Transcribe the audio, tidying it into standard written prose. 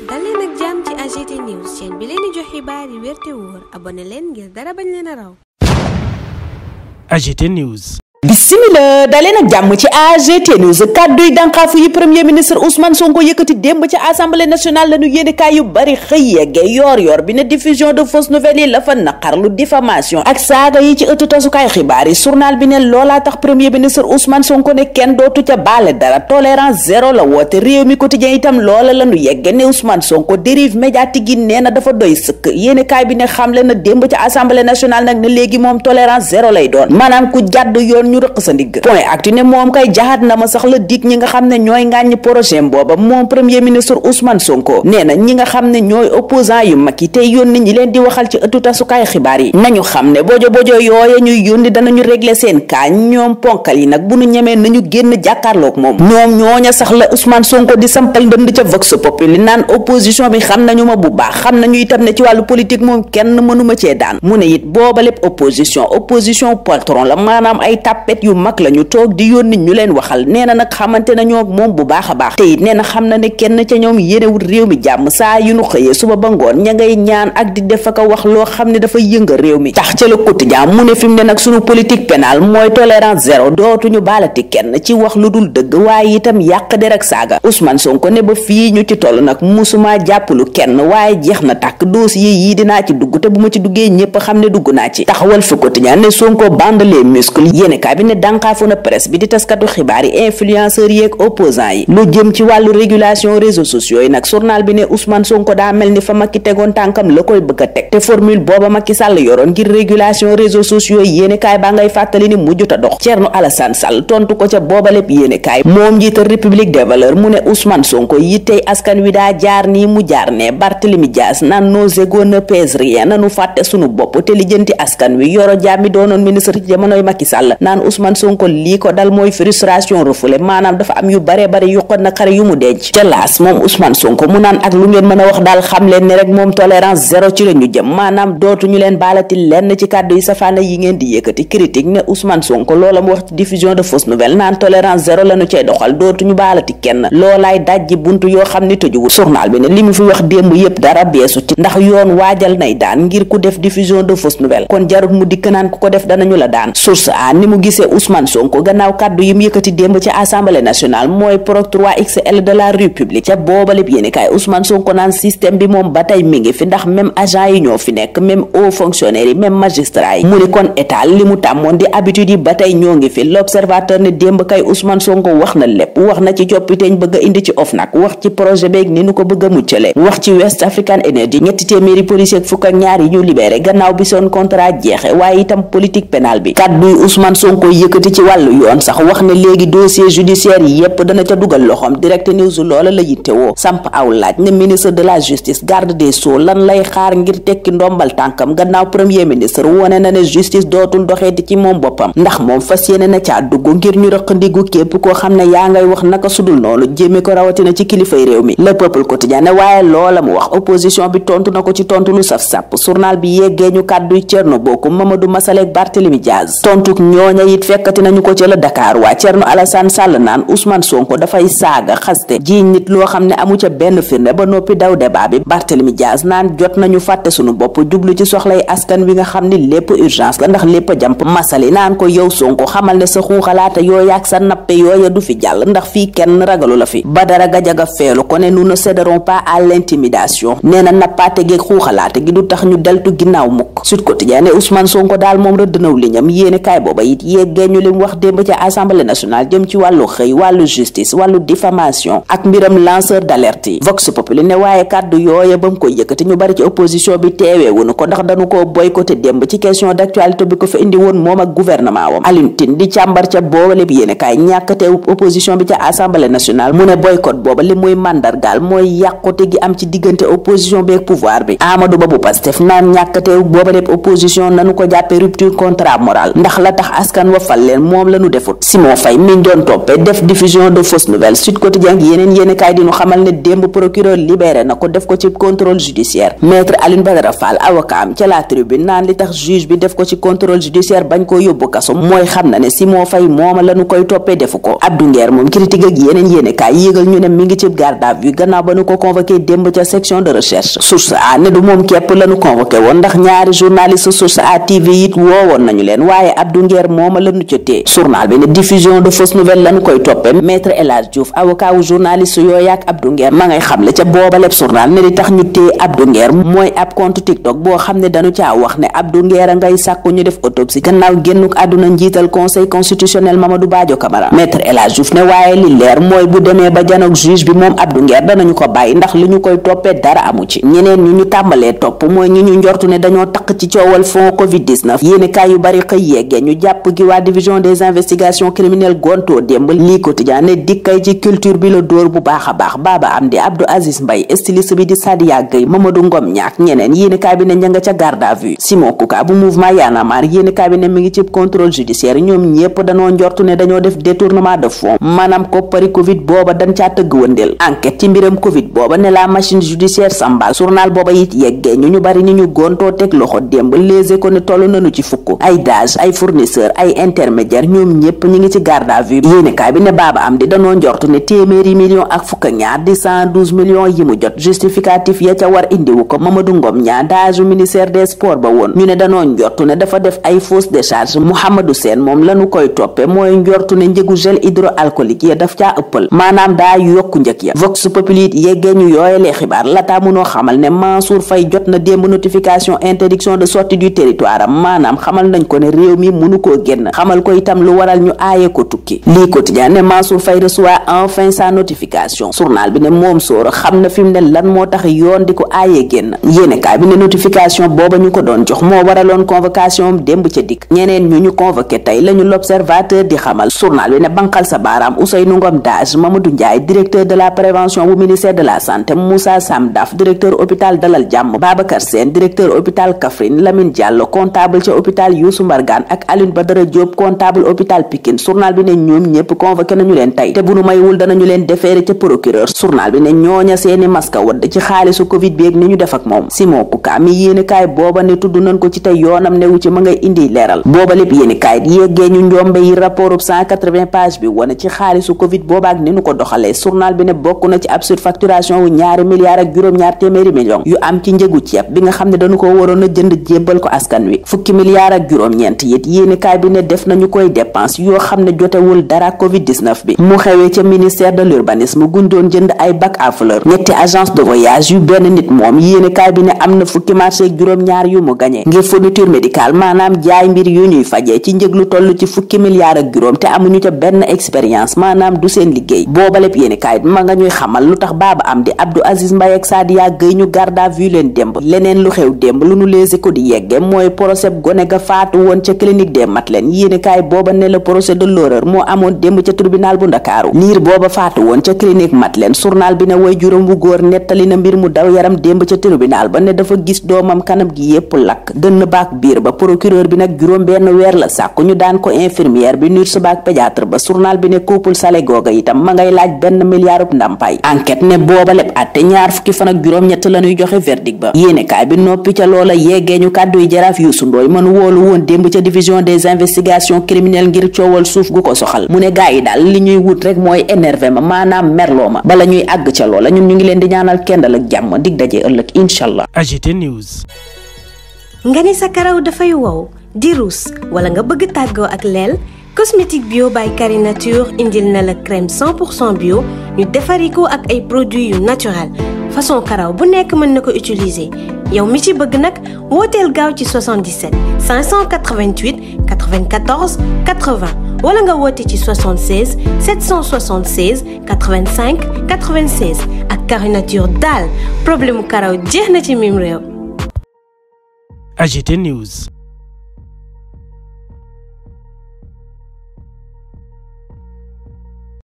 dal leen ak jàmm ci AGT News chaîne bi leen di jox xibaar yi wér te wóor abonné leen ngir dara bañ leen a raw. AGT News. Bismillah daleen ak jàmm ci AGT News kàdduy dànqaafu yi premier ministre Ousmane Sonko yëkkati démb ci assemblée nationale lañu yéenekaay yu bari xëy yegge yor bi ne diffusion de fausses nouvelles yi la fa naqarlu diffamation ak saaga yi ci ëttu tasukaay xibaar yi journal bi ne loolaa tax premier ministre Ousmane Sonko ne kenn dootu ca baale dara tolérance zéro la woote réew mi quotidien itam loola lañu yegge ne Ousmane Sonko dérive médiatique yi nee na dafa doy sëkk yéenekaay bi ne xamle na démb ci assemblée nationale nag ne léegi moom tolérance zéro lay doon maanaam ku jàdd yoon ñu rëq sa ndigg point actu ne moom kay jaxaat na ma sax la dig ñi nga xam ne ñooy ngàññ projet booba moom premier ministre Ousmane Sonko nee na ñi nga xam ne ñooy opposant yu mag yi tey yónni ñi leen di waxal ci ëttu tasukaay xibaar yi nañu xam ne bojo yooye ñuy yónni danañu régler seen kaa ñoom ponkal yi nag bu ñu ñemee nañu génn jàkkaarloog moom ñoom ñooña sax la Ousmane Sonko di sampal ndënd ca Vox Populi naan opposition bi xam nañu ma bu baax xam nañu itam ne ci wàllu politique moom kenn mënuma cee daan mu ne it booba lépp opposition patron la maanaam ay tappet yu mag la ñu toog di yónni ñu leen waxal nee na nag xamante nañoo ak moom bu baax a baax te it nee na xam na ne kenn ca ñoom yéenewul réew mi jàmm saa yu nu xëyee suba ba ngoon ña ngay ñaan ak di def ak wax loo xam ne dafa yënga réew mi tax ca le quotidien mu ne fi mu ne nag suñu politique pénale mooy tolérance zéro dootuñu baalati kenn ci wax lu dul dëgg waaye itam yàq der ak saaga Ousmane Sonko ne ba fii ñu ci toll nag musuma jàppalu kenn waaye jeex na tàkk dossier yii dinaa ci dugg te bu ma ci duggee ñépp xam ne dugg naa ci taxawal fi quotidien ne Sonko bande les muscles yéenekaay bi ne dànkaafu na presse bi di taskatu xibaar yi influenceurs yi ak opposants yi lu jëm ci wàllu régulation réseaux sociaux yi nag journal bi ne Ousmane Sonko daa mel ni fa Macky tegoon tànkam la koy bëgg a teg te formule booba Macky Sall yoroon ngir régulation réseaux sociaux yi yéenekaay baa ngay fàttali ni mujjut a dox Thierno Alassane Sall tontu ko ca booba lépp yéenekaay moom njiital République des valeurs mu ne Ousmane Sonko yittey askan wi daa jaar nii mu jaar ne Barthélémy Dias naan nos égos ne pèsent rien nanu fàtte sunu bopp te lijjanti askan wi Yoro Dia mi doonoon ministre ci jamonoy Macky Sall naan Ousmane Sonko lii ko dal mooy frustration refoulée maanaam dafa am yu bare yu ko naqari yu mu denc ca laas moom Ousmane Sonko mu naan ak lu ngeen mën a wax daal xam leen ne rek moom tolérance zéro ci la ñu jëm maanaam dootu ñu leen baalati lenn ci kàddu yi safaana yi ngeen di yëkkati critique ne Ousmane Sonko loola mu wax ci diffusion de fausses nouvelles naan tolérance zéro la ñu cay doxal dootu ñu baalati kenn loolaay dajji buntu yoo xam ni tëjuwul journal bi ne li mu fi wax démb yépp dara beesu ci ndax yoon waajal nay daan ngir ku def diffusion de fausses nouvelles kon jarut mu dikk naan ku ko def danañu la daan source a ni mu gisee Ousmane Sonko gannaaw kàddu yi mu yëkkati démb ci assemblée nationale mooy proc 3XL de la république ca boobaleb yéenekaay Ousmane Sonko naan système bi moom ba tey mi ngi fi ndax même agent yi ñoo fi nekk même haut fonctionnaire yi même magistrat yi mu ni kon état li mu tàmmoon di habitude yi ba tey ñoo ngi fi l'observateur ne démb kay Ousmane Sonko wax na lépp wax na ci coppiteñ bëgg a indi ci OFNAC wax ci projet beeg ni nu ko bëgg a muccale wax ci West African Energy ñetti téeméeri policier ak fukk ak ñaar yi ñu libéré gannaaw bi seen contrat jeexe waaye itam politique pénale bi kàdduy Ousmane Sonko yëkkati ci wàllu yoon sax wax ne léegi dossier judiciaire yi yépp dana ca dugal loxoom direct news loola la yittewoo samp aw laaj ne ministre de la justice garde des sceaux lan lay xaar ngir tekki ndombal tànkam gannaaw premier ministre wone na ne justice dootul doxeeti ci moom boppam ndax moom fas yéene na caa dugg ngir ñu rëq ndiggu képp koo xam ne yaa ngay wax naka sudul noonu jéeme ko rawatina ci kilifay réew mi le peuple quotidien ne waaye loola mu wax opposition bi tontu na ko ci tontu lu saf-sàpp journal bi yeggee ñu kàdduy Thierno Bocoum Mamadou Massalé ak Barthélémy Dias tontuk ñooña it fekkati nañu ko ci la Dakar waa Thierno Alassane Sall naan Ousmane Sonko dafay saaga xaste jiiñ nit loo xam ne amu ca benn firnde ba noppi daw débat bi Barthélémy Dias naan jot nañu fàtte sunu bopp jublu ci soxlay askan wi nga xam ni lépp urgence la ndax lépp a jàmp Massalé naan ko yow Sonko xamal ne sa xuuxalaata yooya ak sa nappe yooya du fi jàll ndax fii kenn ragalu la fi Badara Gadiaga feelu ko ne nous ne céderons pas à l'intimidation nee na nappaate geeg xuuxalaate gi du tax ñu deltu ginnaaw mukk Sud Quotidien ne Ousmane Sonko daal moom rëdd naw li ñam yéene kaay booba it yeggee ñu lim wax démb ci assemblée nationale jëm ci wàllu xëy wàllu justice wàllu diffamation ak mbiram lanceur d'alerte yi Vox Populi ne waaye kàddu yooya ba mu koy yëkkati ñu bari ci opposition bi teewee wuñu ko ndax dañu ko boycotté démb ci question d'actualité bi ko fa indi woon moom ak gouvernement wam Alioune Tine di càmbar ca boobale bi yéene kaay ñàkkatee opposition bi ca assemblée nationale mu ne boycott booba li muy màndargaal mooy yàqute gi am ci diggante opposition bi ak pouvoir bi Amadou Ba bu Pastef naan ñàkkatee boobale opposition nanu ko jàppee rupture contrat moral ndax la tax askan askan wa fal leen moom la ñu defut. Simon Faye miñ doon toppee def diffusion de fausses nouvelles. Sud Quotidien gi yeneen yéenekaay di ñu xamal ne démb procureur libéré na ko def ko ci contrôle judiciaire. Maître Alioune Badara Fall avocat am ca la tribune naan li tax juge bi def ko ci contrôle judiciaire bañ koo yóbbu kaso mooy xam na ne Simon Faye mooma la ñu koy toppee defu ko. Abdou Nguer moom critique ak yeneen yéenekaay yéegal ñu ne mi ngi ci garde à vue gannaaw ba ñu ko convoqué démb ca section de recherche. Source A ne du moom képp la ñu convoqué woon ndax ñaari journaliste Source A TV it woowoon nañu leen waaye Abdou Nguer mooma la ñu ca tee. Journal bi ne diffusion de fausses nouvelles la ñu koy toppee. Maître El Hadj Diouf avocat wu journaliste yooyu ak Abdou Nguer ma ngay xamle ca booba lépp journal ne li tax ñu téye Abdou Nguer mooy ab compte TikTok boo xam ne dañu caa wax ne Abdou Nguer a ngay sàkku ñu def autopsie gannaaw génnuk àdduna njiital conseil constitutionnel Mamadou Badio Camara. Maître El Hadj Diouf ne waaye li leer mooy bu demee ba janoog juge bi moom Abdou Nguer danañu ko bàyyi ndax li ñu koy toppee dara amu ci. ñeneen ñu tàmbalee topp mooy ñi ñu njortu ne dañoo taq ci coowal fond Covid-19 yéenekaay yu bari xëy yeggee ñu jàpp gi waa division des investigations criminelles gontoo démb lii quotidien ne dikkay ci culture bi la dóor bu baax a baax Baba Amdi Abdou Aziz Mbaye styliste bi di Sadia Gueye Mamadou Ngom ñaak ñeneen yéenekaay bi ne ña nga ca garde à vue. Simon Kouka bu mouvement Y'en a marre yéenekaay bi ne mi ngi ci contrôle judiciaire ñoom ñépp dañoo njortu ne dañoo def détournement de fonds maanaam koppari Covid booba dañ caa tëgg wëndeel. Enquête ci mbiram Covid booba ne la machine judiciaire sambal journal booba it yeggee ñu bari ni ñu gontoo teg loxo démb Les Échos ne toll nañu ci fukk ay DAGE ay fournisseur ay intermédiaire ñoom ñépp ñi ngi ci garde à vue. yéenekaay bi ne Baba Amdi dañoo njortu ne téeméeri millions ak fukk ñaar di 112 millions yi mu jot justificatif ya ca war indiwu ko Mamadou Ngom ñaar DAGE ministère des sports ba woon ñu ne dañoo njortu ne dafa def ay fausse décharge. Mouhamadou Sène moom lañu koy toppe mooy njortu ne njëgu gel hydroalcoolique ya daf caa ëppal maanaam daa yokku njëg ya. Vox Populi yeggee ñu yooyalee xibaar lataa munoo xamal ne Mansour Faye jot na démb notification interdiction de sortie du territoire am maanaam xamal nañ ko ne réew mi mënu koo génn xamal ko itam lu waral ñu aaye ko tukki. lii quotidien ne Mansour Faye reçoit enfin sa notification. journal bi ne moom sóora xam na fi mu ne lan moo tax yoon di ko aayee génn. yéenekaay bi ne notification booba ñu ko doon jox moo waraloon convocation démb ca dikk ñeneen ñu convoqué tey lañu l'observateur di xamal. journal bi ne banqal sa baaraam Ousseynou Ngom DAGE Mamadou Ndiaye directeur de la prévention bu ministère de la santé Moussa Sam Daf directeur hôpital Dalal Jàmm Babacar Sène directeur hôpital Kaffrine Lamine Diallo comptable ca hôpital Youssou Mbargane ak Alioune Badara Diop comptable hôpital Pikine. journal bi ne ñoom ñépp convoqué nañu leen tey te bu nu maywul danañu leen déféré ca procureur. journal bi ne ñooña seeni maska wadd ci xaalisu covid bi ak ni ñu def ak moom. Simon Kouka mi yéenekaay booba ne tudd nañ ko ci tey yoonam newu ci ma ngay indi leeral booba lépp yéenekaay yeggee ñu njombe yi rapportu 180 page bi wane ci xaalisu covid booba ak ni nu ko doxalee. journal bi ne bokk na ci ab surfacturation wu $2 milliards ak juróom-ñaar téeméeri millions yu am ci njëgu ceeb bi nga xam ne dañu ko waroon a jënd jébbal ko askan wi $10 milliards ak juróom-ñeent it yéenekaay bi ne def nañu koy dépense yoo xam ne jotewul dara covid 19 bi mu xewee ca ministère de l'urbanisme guñ doon jënd ay bac à fleurs. ñetti agence de voyage yu benn nit moom yéenekaay bi ne am na fukki marché ak juróom-ñaar yu mu gañe ngir fourniture médicale maanaam jaay mbir yu ñuy fajee ci njëg lu toll ci $10 milliards ak juróom te amuñu ca benn expérience maanaam du seen liggéey. booba lépp yéenekaay ma nga ñuy xamal lu tax Baba Amdi Abdou Aziz Mbaye ak Sadia Gueye ñu garde à vue leen démb. leneen lu xew démb lu nu Les Échos di yegge mooy procès gone ga faatu woon ca clinique des Madeleines yéenekaay booba ne la procès de l'horreur moo amoon démb ca tribunal bu Ndakaaru. liir booba faatu woon ca clinique Madeleine journal bi ne way juróom bu góor nettali na mbir mu daw yaram démb ca tribunal ba ne dafa gis doomam kanam gi yépp lakk dënn baak biir ba. procureur bi nag juróom benn weer la sàkku ñu daan ko infirmière bi nurse baak pédiatre ba. journal bi ne couple sale googa itam ma ngay laaj $1 milliard ndàmpaay. enquête ne booba lépp atte ñaar fukki fan ak juróom-ñett la ñuy joxe verdict ba. yéenekaay bi noppi ca loola yeggee ñu kàddu yi jaraaf Youssou Ndoye mënu woolu woon démb ca division des investigations criminelles ngir coowal suuf gu ko soxal mu ne gaa yi daal li ñuy wut rek mooy énervé ma maanaam merloo ma bala ñuy àgg ca loola ñun ñu ngi leen di ñaanal kendal ak jàmm dig daje ëllëg inshallah. AGT News. nga ni sa karaw dafay wow di ruus wala nga bëgg tàggoo ak leel cosmétique bio by Carinature indil na la crème 100% bio ñu defari ko ak ay produits yu naturel façon karaw bu nekk mën na ko utiliser yow mi ci bëgg nag wooteel gaaw ci 77 588 94 80 wala nga woote ci 76 776 85 96 ak Carinature daal problème mu karaw jeex na ci mim réew. AGT News.